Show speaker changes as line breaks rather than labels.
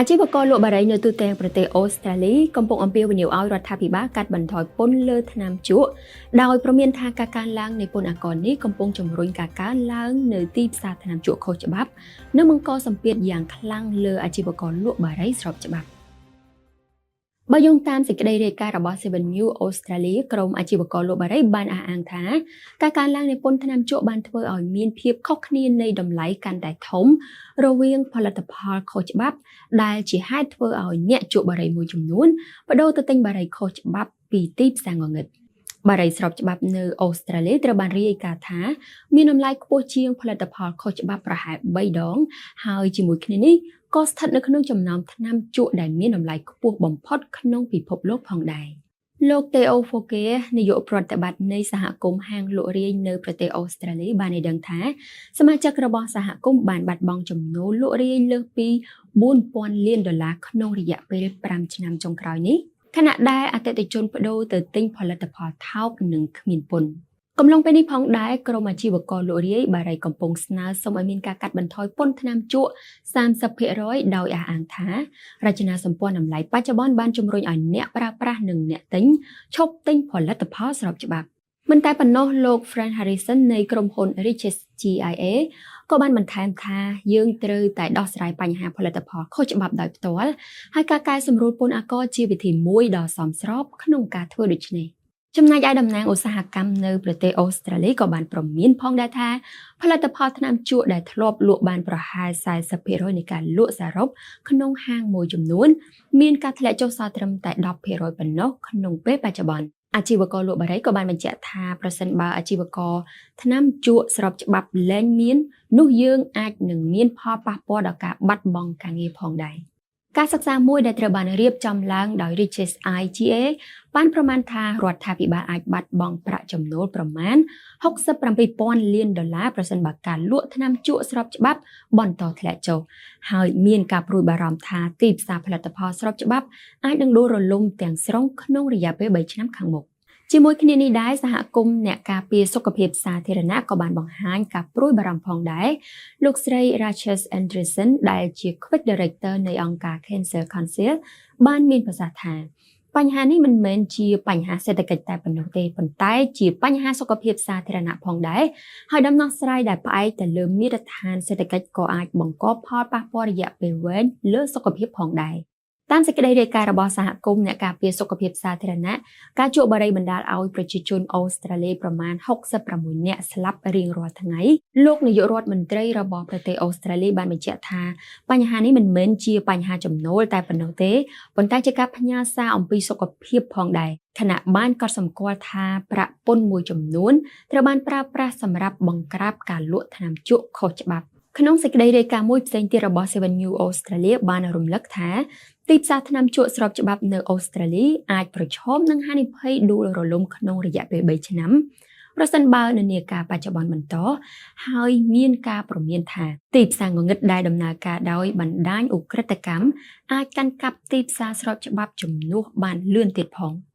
អាជីវករលក់បារីនៅទូទាំងប្រទេសអូស្ត្រាលីកំពុងអំពាវនាវឲ្យរដ្ឋាភិបាលកាត់បន្ថយពន្ធលើថ្នាំជក់ដោយព្រមានថាការកើនឡើងនៃពន្ធអាករនេះកំពុងជំរុញការកើនឡើងនៅទីផ្សារថ្នាំជក់ខុសច្បាប់និងបង្កសម្ពាធយ៉ាងខ្លាំងលើអាជីវករលក់បារីស្របច្បាប់បើយោងតាមសេចក្តីរាយការណ៍របស់ Seven News Australia ក្រុមអាជីវករលក់បារីបានអះអាងថាការកើនឡើងនៃពន្ធថ្នាំជក់បានធ្វើឲ្យមានភាពខុសគ្នានៃតម្លៃកាន់តែធំរវាងផលិតផលខុសច្បាប់ ដែលជាហេតុធ្វើឲ្យអ្នកជក់បារីមួយចំនួនប្ដូរទៅទិញបារីខុសច្បាប់ពីទីផ្សារងងឹតបារីស្របច្បាប់នៅអូស្ត្រាលីត្រូវបានរាយការណ៍ថាមានតម្លៃខ្ពស់ជាងផលិតផលខុសច្បាប់ប្រហែល3ដង ហើយជាមួយគ្នានេះក៏ស្ថិតនៅក្នុងចំណោមថ្នាំជក់ដែលមានតម្លៃខ្ពស់បំផុតក្នុងពិភពលោកផងដែរលោកតេអូហ្វូកេនាយកប្រតិបត្តិនៃសហគមន៍ហាងលក់រាយនៅប្រទេសអូស្ត្រាលីបានឲ្យដឹងថាសមាជិករបស់សហគមន៍បានបាត់បង់ចំណូលលក់រាយលើសពី4000លានដុល្លារក្នុងរយៈពេល5ឆ្នាំចុងក្រោយនេះខណៈដែលអតិថិជនប្ដូរទៅទិញផលិតផលថោកនិងគ្មានពន្ធកំឡុងពេលនេះផងដែរក្រុមអាជីវករលក់រាយបារីកំពុងស្នើសុំឲ្យមានការកាត់បន្ថយពន្ធថ្នាំជក់30%ដោយអះអាងថារចនាសម្ព័ន្ធតម្លៃបច្ចុប្បន្នបានជំរុញឲ្យអ្នកប្រើប្រាស់និងអ្នកទិញឈប់ទិញផលិតផលស្របច្បាប់មិនតែប៉ុណ្ណោះលោក Frank Harrison នៃក្រុមហ៊ុន Riches GIA ក៏បានបន្ថែមថាយើងត្រូវតែដោះស្រាយបញ្ហាផលិតផលខុសច្បាប់ដោយផ្ទាល់ហើយការកែសម្រួលពន្ធអាករជាវិធីមួយដ៏សមស្របក្នុងការធ្វើដូច្នេះចំណែកឯតំណាងឧស្សាហកម្មនៅប្រទេសអូស្ត្រាលីក៏បានព្រមានផងដែរថាផលិតផលថ្នាំជក់ដែលធ្លាប់លក់បានប្រហែល40%នៃការលក់សរុបក្នុងហាងមួយចំនួនមានការធ្លាក់ចុះសល់ត្រឹមតែ10%ប៉ុណ្ណោះក្នុងពេលបច្ចុប្បន្នអាជីវករលក់បារីក៏បានបញ្ជាក់ថាប្រសិនបើអាជីវករថ្នាំជក់ស្របច្បាប់លែងមាននោះយើងអាចនឹងមានផលប៉ះពាល់ដល់ការបាត់បង់ការងារផងដែរការសិក្សាមួយដែលត្រូវបានរៀបចំឡើងដោយ Riches IGA បានប្រមាណថារដ្ឋាភិបាលអាចបាត់បង់ប្រាក់ចំណូលប្រមាណ67,000លានដុល្លារប្រសិនបើការលក់ថ្នាំជក់ស្របច្បាប់បន្តធ្លាក់ចុះហើយមានការព្រួយបារម្ភថាទីផ្សារផលិតផលស្របច្បាប់អាចនឹងដួលរលំទាំងស្រុងក្នុងរយៈពេល3ឆ្នាំខាងមុខជាមួយគ្នានេះដែរសហគមន៍អ្នកការពារសុខភាពសាធារណៈក៏បានបង្ហាញការព្រួយបារម្ភផងដែរលោកស្រី Rachel Anderson ដែលជា Quick Director នៃអង្គការ Cancer Council បានមានប្រសាសន៍ថាបញ្ហានេះមិនមែនជាបញ្ហាសេដ្ឋកិច្ចតែប៉ុណ្ណោះទេប៉ុន្តែជាបញ្ហាសុខភាពសាធារណៈផងដែរហើយដំណោះស្រាយដែលផ្អែកទៅលើមាត្រដ្ឋានសេដ្ឋកិច្ចក៏អាចបង្កផលប៉ះពាល់រយៈពេលវែងលើសុខភាពផងដែរតាមសេចក្តីរាយការណ៍របស់សហគមន៍អ្នកការពារសុខភាពសាធារណៈការជក់បារីបណ្ដាលឲ្យប្រជាជនអូស្ត្រាលីប្រមាណ66នាក់ស្លាប់រៀងរាល់ថ្ងៃលោកនាយករដ្ឋមន្ត្រីរបស់ប្រទេសអូស្ត្រាលីបានបញ្ជាក់ថាបញ្ហានេះមិនមែនជាបញ្ហាចំណូលតែប៉ុណ្ណោះទេប៉ុន្តែជាការផ្ញើសារអំពីសុខភាពផងដែរខណៈបានកត់សម្គាល់ថាប្រាក់ពន្ធមួយចំនួនត្រូវបានប្រើប្រាស់សម្រាប់បង្ក្រាបការលក់ថ្នាំជក់ខុសច្បាប់ក្នុងសេចក្តីរាយការណ៍មួយផ្សេងទៀតរបស់ Seven News Australia បានរំលឹកថាទីផ្សារថ្នាំជក់ស្របច្បាប់នៅអូស្ត្រាលីអាចប្រឈមនឹងហានិភ័យដួលរលំក្នុងរយៈពេល3ឆ្នាំប្រសិនបើនិន្នាការបច្ចុប្បន្នបន្តហើយមានការព្រមានថាទីផ្សារងងឹតដែលដំណើរការដោយបណ្ដាញឧក្រិដ្ឋកម្មអាចកាន់កាប់ទីផ្សារស្របច្បាប់ជំនួសបានលឿនទៀតផង។